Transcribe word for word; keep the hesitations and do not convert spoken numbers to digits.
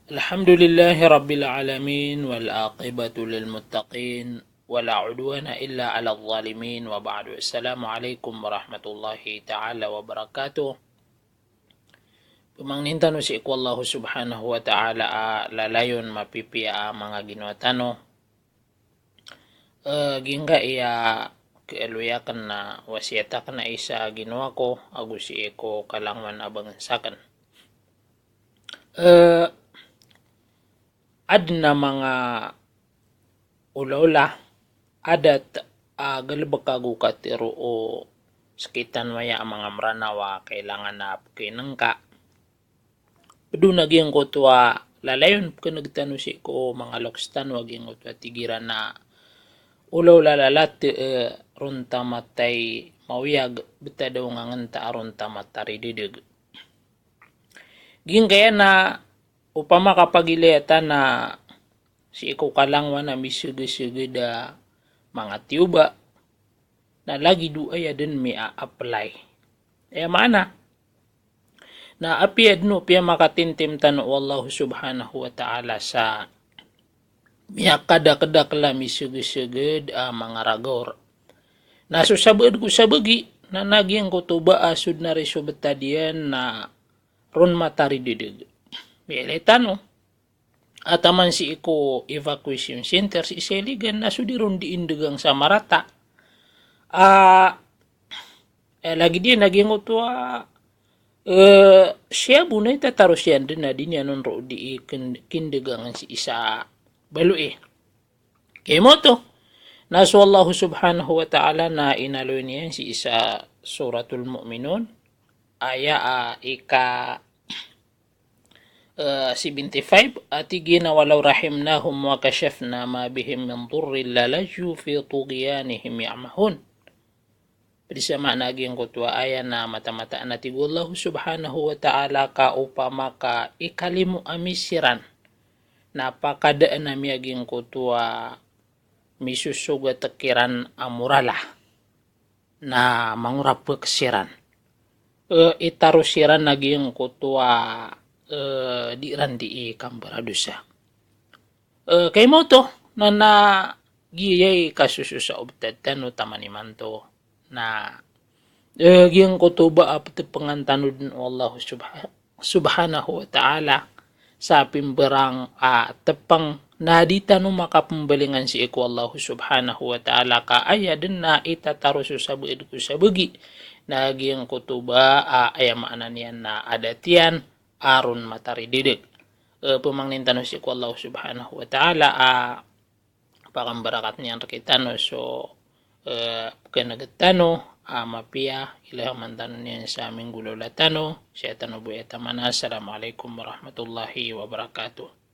Alhamdulillahi Rabbil Alamin, wal aqibatu lil muttaqin, wala udwana illa alal zalimin, wa ba'du. Assalamu alaikum warahmatullahi ta'ala wabarakatuh. Pamangnin tano sii ko Allahu subhanahu wa ta'ala a lalayon mapipiya a manga ginawa tano. Eh, giyangkaya kaaloy akn na wasiyat akn a isa a ginawa ko ago sii ko kalangowan a bangnsa akn. Eh, adn a manga olaola, adat a galbk ago katharo o sktano aya a manga Mranaw a kailangan a pkhainngka. Pd on a giyangkoto a lalayon pkhan'g tano sii ko manga loks tano a giyangkoto a tig iran a olaola lalat, eh, ron ta matay maoyag, btad a ongangn ta a ron ta matarididg. Giyangkaya na opama ka pagilaya tano sii ko kalangowan a misgsgd a manga tiyoba, na lagid o aya dn mia-apply. Aya maana na apiya dn o piyamakatimtim tano o Allahu subhanahu wa ta'ala sa miyakadakdakl a misgsgd a manga ragor. Na so sabaad ko sabagi, na giyangkoto ba a so dn a riso btad iyan na ron matarididg. Miyailay tano a taman sii ko evacuation center sii sa Iligan na so di ron dii ndgang sa marata. Ah, eh, lagid iyan a giyangkoto a, eh, siyabo na itataros iyan dn a di niyan on ron dii kin-, kindgangn sii sa baloy. Kagiya oto na so Allahu subhanahu wa ta'ala na inaloy niyan sii sa Suratul Mu'minun, aya a ika, eh, seventy-five, a tig iyan a, "Walaw rahimnahum wa kashafna ma bihim min durrin lalajju fi tughyanihim ya'mahun." Pd sa maana a giyangkoto a aya na mataan-mataan a tig o Allahu subhanahu wa ta'ala ka opama ka ikalimo ami siran na pakadaan ami a giyangkoto a misosogat kiran a morala na mangorapek siran. Eh, itaros iran a giyangkoto a, eh, di iran dii kambaradosa. Eh, kagiya oto na, na giyai kasososa o btad tano taman imanto na, eh, giyangkoto ba a ptpngan tano dn o Allahu subha-, subhanahu wa ta'ala sa pimbarang a tpng na di tano makapmbalingan sii ko Allahu subhanahu wa ta'ala ka aya dn na itataros o sabaad ko sabagi na giyangkoto ba a aya maana niyan na adat iyan a ron matarididg. Eh, pamangnin tano sii ko Allahu subhanahu wa ta'ala a pakambarakat niyan rktano so, eh, pkhan'g tano a mapiya, ilaha man tano niyan sa minggolaola tano, sii tano bo aya taman. Assalamu alaikum warahmatullahi wabarakatuh.